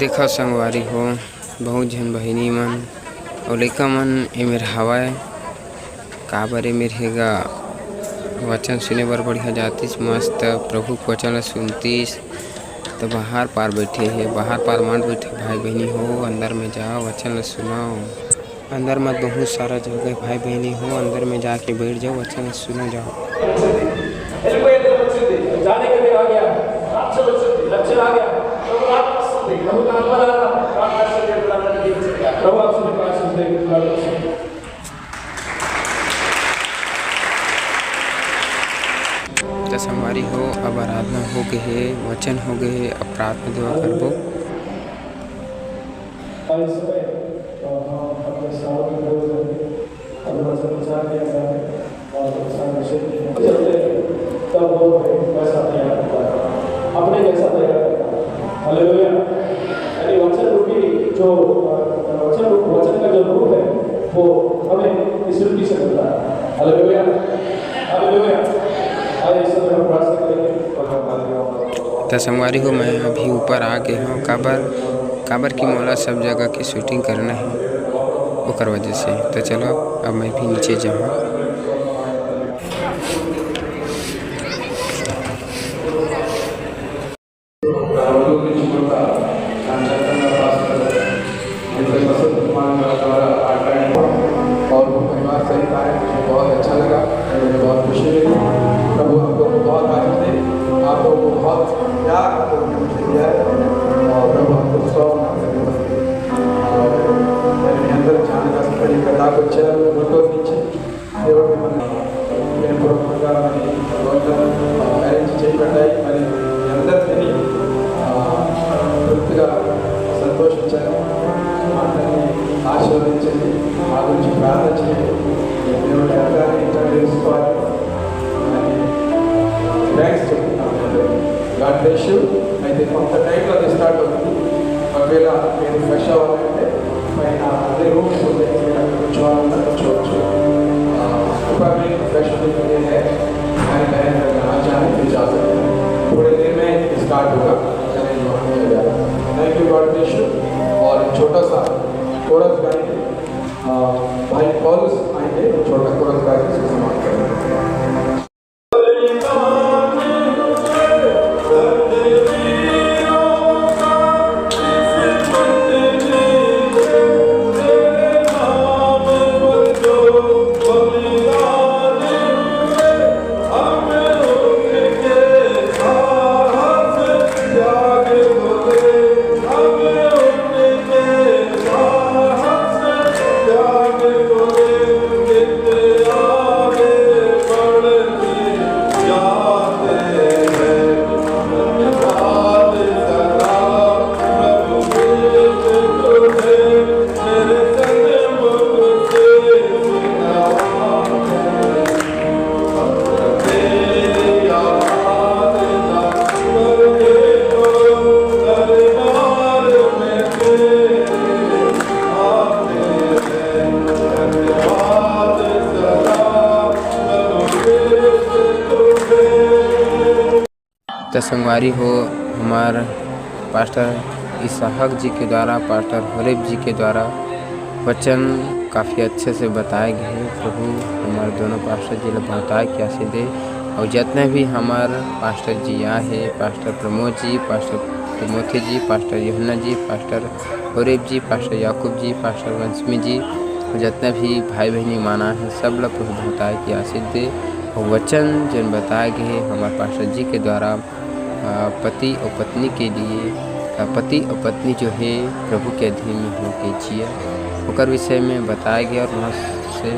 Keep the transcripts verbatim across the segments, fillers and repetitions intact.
देखव संगवारी हो, बहुत झन बहिनी मन अउ लइका मन एमेर हवय। काबर एमेर हे गा, वचन सुने बर बढ़िया जातिस, मस्त प्रभु के वचन ल सुनतिस। त बाहर पार बइठे हे, बाहर पार मत बइठे भाई बहिनी हो, अंदर में जाव, वचन ल सुनव। अंदर म बहुत सारा जगह हे भाई बहिनी हो, अंदर में जाके बइठ जाव, वचन ल सुनो जाव। प्रभु आप सुनने पाए सुनते। त संगवारी हो, अब आराधना हो गे हे, वचन हो गे हे, अब प्रार्थना देवा करबो। और इस समय, अ, हम अपने स्थानों पर प्रवेश करेंगे। अभी वचन प्रचार किया जा रहा है और संग विषय किया। चलते हैं, तब वो हमें कैसा तैयार करता है, अपने कैसा तैयार करता है। हालेलुया। यानी वचन रूपी जो, अ, वचन रूप, वचन का जो रूप है, वो हमें इस रीति से मिलता है। Hallelujah, hallelujah. आइए, इस समय हम प्रार्थना करेंगे। त संगवारी हो, मैं अभी ऊपर आ गे हंव, काबर, काबर कि मोला सब जगह के shooting करना हे, ओकर वजह से। त चलो, अब मैं भी नीचे जाहूं। और वो परिवार सहित आए, मुझे बहुत अच्छा लगा, मुझे बहुत खुशी मिली। प्रभु आपको बहुत आशीष दे, आपको बहुत प्यार आपको मुझे दिया है, और प्रभु आपको सौ गुना करके बख्शे। और मैं अंदर जाने का सफर ये करता, आपको चरण में घुटनों के नीचे దేవుడి మన నేను ప్రోగ్రామ్ అని గవర్నర్ మ్యారేజ్ చేయబడ్డాయి. మరి మీ అందరినీ, ఆ, తృప్తిగా సంతోషించండి, అందరినీ ఆశీర్వదించండి, మా గురించి ప్రార్థన చేయండి. దేవుడి అందరినీ ఇంట్రడ్యూస్ చేసుకోవాలి. మరి థ్యాంక్స్ చెప్తున్నాను. God bless you. అయితే కొంత టైంలో అది స్టార్ట్ అవుతుంది. ఒకవేళ మీరు ఫ్రెష్ అవ్వాలంటే పైన అదే రూమ్స్ ఉంటాయి, మీరు అక్కడ కూర్చోవాలన్నా కూర్చోవచ్చు. ఆ, ऊपर में फ्रेश होने के लिए है, दाएं दाएं अगर जाना चाहें तो जा सकते हैं। थोड़ी देर में स्टार्ट होगा, चलें, वहाँ किया जाएगा। Thank you, God bless you। और एक छोटा सा कोरस गाएंगे, आ, भाई पॉलुस आएंगे, छोटा कोरस गा के समाप्त करेंगे। त संगवारी हो, हमार पास्टर इसहाक जी के द्वारा, पास्टर होरेब जी के द्वारा वचन काफ़ी अच्छे से बताए गए हे। प्रभु हमार दोनों पास्टर जी ला बहुताय के आशीष दे, और जितने भी हमार पास्टर जी आए हे, पास्टर प्रमोद जी, पास्टर तिमोथी जी, पास्टर यूहन्ना जी, पास्टर होरेब जी, पास्टर याकूब जी, पास्टर वंशमी जी, और जितना भी भाई बहिनी मन आए हे, सब ला प्रभु बहुताय के आशीष दे। और वचन जेन बताए गए हे हमार पास्टर जी के द्वारा, अ, पति और पत्नी के लिए, अ, पति और पत्नी जो हे प्रभु के अधीन में होके जिया, ओकर विषय में बताए गए और वहाँ से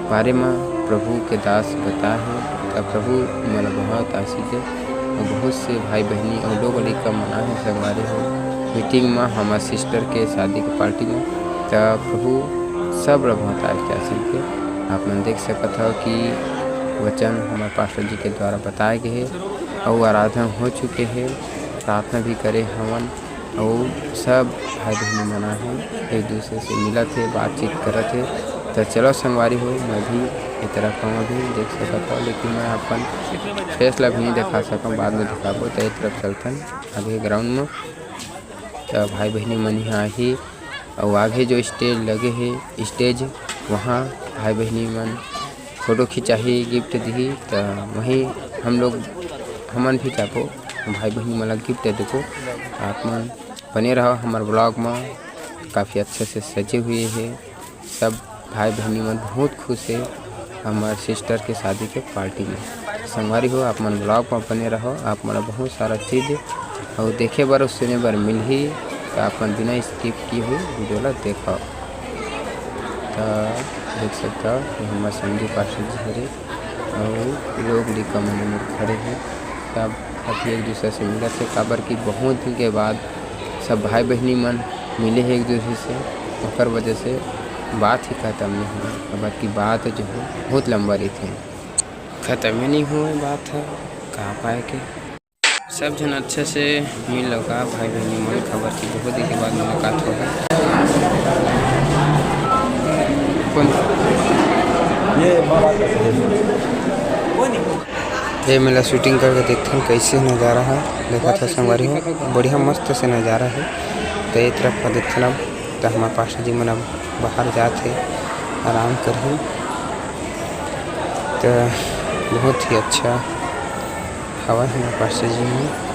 बारे में प्रभु के दास बताए हे। त प्रभु मोला बहुत आशीष दे। और बहुत से भाई बहिनी और लोग लइका मन आए हे संगवारी हो, मीटिंग में हमार सिस्टर के शादी के पार्टी में। त प्रभु सब ला बहुत आशीष दे। आप मन देख सकत हव कि वचन हमार पास्टर जी के द्वारा बताए गए हे। अउ आराधना हो चुके हे, प्रार्थना भी करे हवन, अउ सब भाई बहिनी मन आए हे, एक दूसरे से मिलत हे, बातचीत करत हे। त चलो संगवारी हो, मैं भी ए तरफ हूँ, अभी देख सकत हव, लेकिन मैं अपन फेस ला भी नहीं दिखा सकूँ, बाद में दिखाबो। त ए तरफ चलथन आगे ग्राउंड में। त भाई बहिनी मन यहाँ आही, अउ आगे जो स्टेज लगे हे, स्टेज, वहाँ भाई बहिनी मन फोटो खिंचाही, गिफ्ट दिही। त वहीं हम लोग, हमन भी जाबो, भाई बहिनी मन ला गिफ्ट देबो। आप मन बने रहो हमर ब्लॉग में, काफ़ी अच्छे से सजे हुए है सब। भाई बहिनी मन बहुत खुश है हमर सिस्टर के शादी के पार्टी में। संगवारी हो, आप मन ब्लॉग में बने रहो, आप मन ला बहुत सारा चीज अउ देखे बर अउ सुने बर मिलही। त आप मन बिना स्किप किए हुए वीडियो ला देखो। त देख सकता हो, ये हमर संजू पास्टर जी हरे अउ लोग लइका मन एमेर खड़े हे। सब अभी एक दूसरे से मिलत हे, काबर कि बहुत दिन के बाद सब भाई बहिनी मन मिले हे एक दूसरे से, ओकर वजह से बात ही खत्म नहीं हुआ। काबर कि बात जो है बहुत लंबा रहिथे, खत्म ही नहीं हुए बात है, कहाँ पाए के। सब झन अच्छे से मिल लो का भाई बहिनी मन, काबर कि बहुत दिन के बाद मुलाकात हो है। कौन? ये माँ बाप का सजेशन। ये मेला शूटिंग करके देखथन, कैसे नज़ारा है। देखत हो संगवारी हो, बढ़िया मस्त से नज़ारा है। तो ये तरफ का देखथन, अब तो हमारे पास्टर जी मन अब बाहर जात हे, आराम करही। तो बहुत ही अच्छा हवा है हमारे पास्टर जी मन।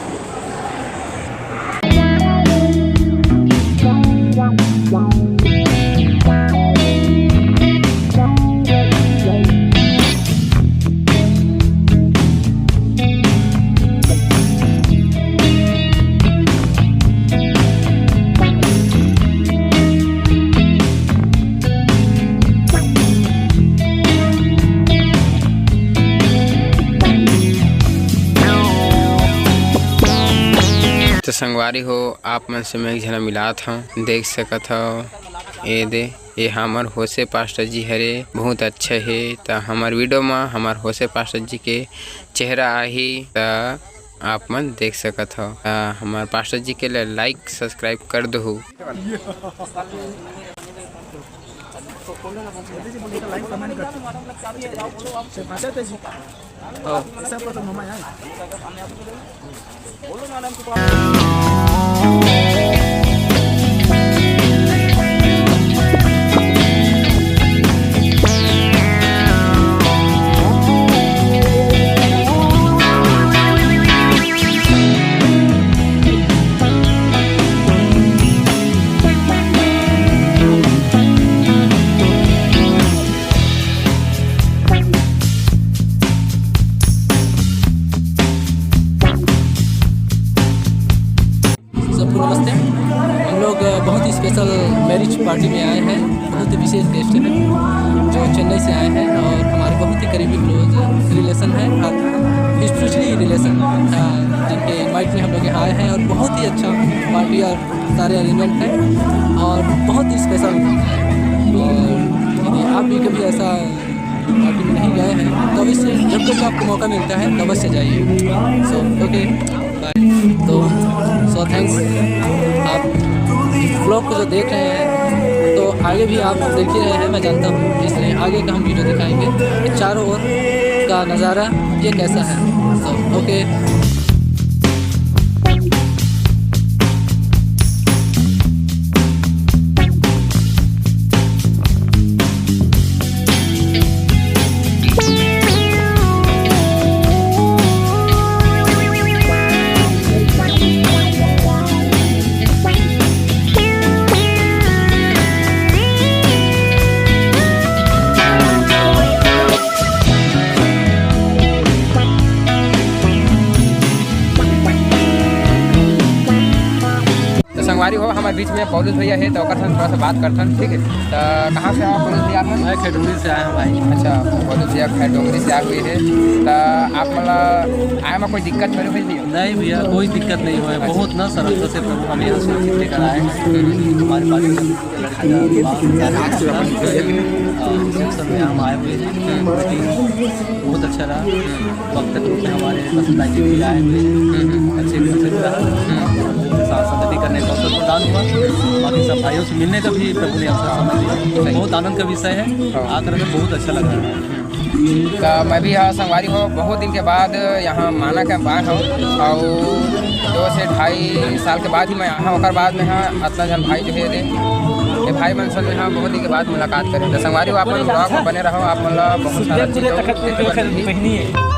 तो संगवारी हो, आप मन से मैं एक झन मिलात हव, देख सकत हव, ये दे, ये हमर होसे पास्टर जी हरे, बहुत अच्छा हे। त हमर वीडियो म हमर होसे पास्टर जी के चेहरा आही, त आप मन देख सकत हव। त हमर पास्टर जी के लिए लाइक सब्सक्राइब कर दहू। सबको नमस्ते। हम लोग, अ, बहुत ही स्पेशल मैरिज पार्टी में आए हैं। बहुत ही विशेष गेस्ट हैं जो चेन्नई से आए हैं और हमारे बहुत ही करीबी क्लोज रिलेशन है, स्पिरिचुअली रिलेशन, जिनके इनवाइट में हम लोग यहाँ आए हैं और बहुत ही अच्छा पार्टी और सारे अरेंजमेंट है और बहुत ही स्पेशल। और यदि आप भी कभी ऐसा पार्टी में नहीं गए हैं तो अवश्य, जब तक आपको मौका मिलता है तो अवश्य जाइए। सो ओके, बाय। तो सो थैंक्स। आप ब्लॉग को जो देख रहे हैं तो आगे भी आप देख ही रहे हैं, मैं जानता हूँ, इसलिए आगे का हम वीडियो दिखाएंगे कि चारों ओर का नज़ारा ये कैसा है। So okay. तो संगवारी हो, हमारे बीच में पौलुस भैया है, तो ओकर संग थोड़ा सा बात करथन, ठीक है? तो कहाँ से आप पौलुस भैया? आप? मैं खैडोंगरी से आया हूँ भाई। अच्छा, पौलुस भैया खैडोंगरी से आए हुए हैं। तो आप मतलब आए में कोई दिक्कत मेरे हुई भैया? नहीं भैया, कोई दिक्कत नहीं हुआ है। अच्छा। बहुत ना सरलता से प्रभु हमें यहाँ सुरक्षित लेकर आए हैं। हमारे पास लड़की का विवाह होता है। रिसेप्शन में हम आए हुए हैं। मीटिंग बहुत अच्छा रहा। वक्त के रूप में हमारे पास लाइटिंग भी आए हुए हैं। अच्छे से रहा। साथ संगति करने का अवसर प्रदान हुआ। बाकी सब भाइयों से मिलने का भी प्रभु ने अवसर समय दिया। बहुत आनंद का विषय है। आकर हमें बहुत अच्छा लगा। तो मैं भी यहाँ संगवारी हो, बहुत दिन के बाद यहाँ माना के आए हूँ और दो से ढाई साल के बाद ही मैं आया हूँ, ओकर बाद में हाँ अतना जन भाई जो है दे, ये भाई मन से मैं हाँ बहुत दिन के बाद मुलाकात करें। तो संगवारी हो, आप मन vlog में बने रहो, आप मन ला बहुत सारा चीज देखे बर मिलही।